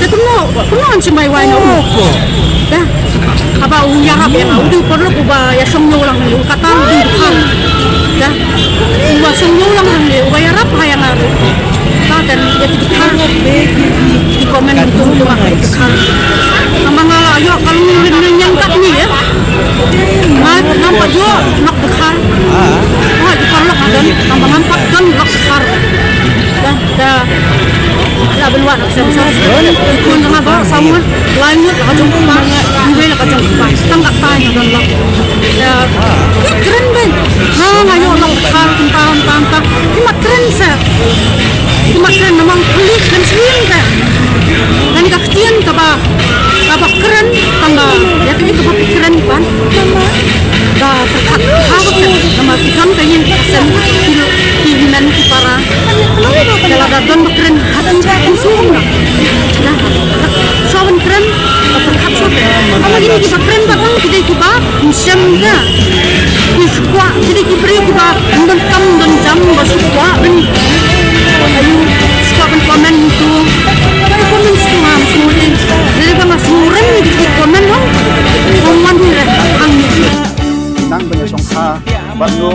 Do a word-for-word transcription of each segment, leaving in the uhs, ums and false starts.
Te kumno, kumno ngan shim baiwai na u. Te haba u ïarap ïa nga, u dei u paralok uba ïashong ñiew lang hangne, u kata u dei u dkhar. Te uba shong ñiew lang hangne, uba ïarap ha ïa nga ruh. Te ïa ki dkhar, ki comment tu, tu ma ki dkhar. Tang ba nga la ïoh ka longïing longïing katne, eh. Nga ngam pat ïoh lok dkhar. Nga ki paralok nga don, tang ba ngam pat don lok dkhar. Da, da, la ban wad census. Ki khun jong nga baroh saw ngut, lai ngut la ka jong u kpa, uwei la ka jong u kpa. Tang katta nga don lok. Da, ki kren beiñ. Nga, nga ïoh lok dkhar, kumta, kumta, kumta. Ki mat kren sa. Ki mat kren namar khlem kren shuh te. Kane ka ktien kaba, kaba kren tang ba ïa kane kaba phi kren pat. Ba pyrkhat ha ba kren namar ki don ka ïing ka sem, ki, ki hynmen ki para. Ïa lada don ba kren ha ka jingkren shuh na. Ïa, shuwa ban kren, ba pyrkhat shuwa. Ama kine kiba kren ba tang ki dei kiba ym shem da. Ki shu kwah, ki dei ki briew kiba ym don kam don jam ba shu kwah ban, ayu, shu kwah ban comment tu. Ba comment tu ngam sngewdei. Dei ba nga sngewrem ïa ki comment, no. Ym wan hi re. Ang. Nang ban ïashongkha bad no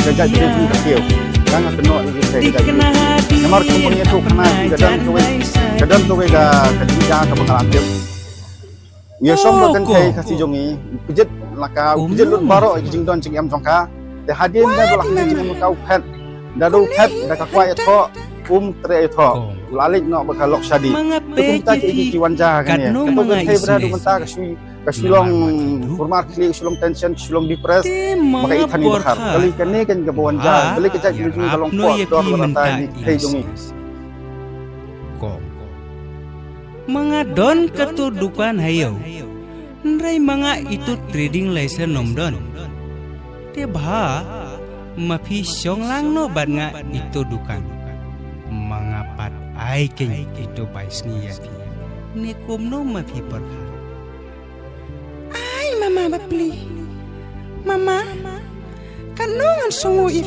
ka jaitbynriew jong ka kiew. Nga nga kynnoh ïa ki ka jaitbynriew. Namar kum ba ngi ïathuh khana ka don kawei, ka don kawei ka, ka jingjia kaba nga la tip. U ïashong bad kynthei Khasi jong ngi, u kjit la ka, u kjit lut baroh ïa ki jingdon jingem jong ka. Te hadien ba u la kjit jingem ka u phet. Da u phet, da ka kwah ïathoh, um treh ïathoh. U la leit noh bad ka lok shadi. Te kumta ki, ki, ki wan jia ha kane. Kato kynthei bra du mynta ka shu, ka shu long kurmar khlieh, ka shu long tension, ka shu long depressed. Ba ka i than i ba khar. Kali kane kan kaba wan jia. Balei ka jait ka jong ngi ka long poh dor la kata ïa ki kynthei jong ngi. Kong. Ma nga don kato dukan ha ïew. Hynrei ma nga ito trading license ym don. Te bha ma phi shong lang noh bad nga ito dukan. Ma nga pat ai keiñ ito bai sngi ïa phi. Ne kumno ma phi pyrkhat? Ai mama bapli. Mama, katno ngan sngew ïa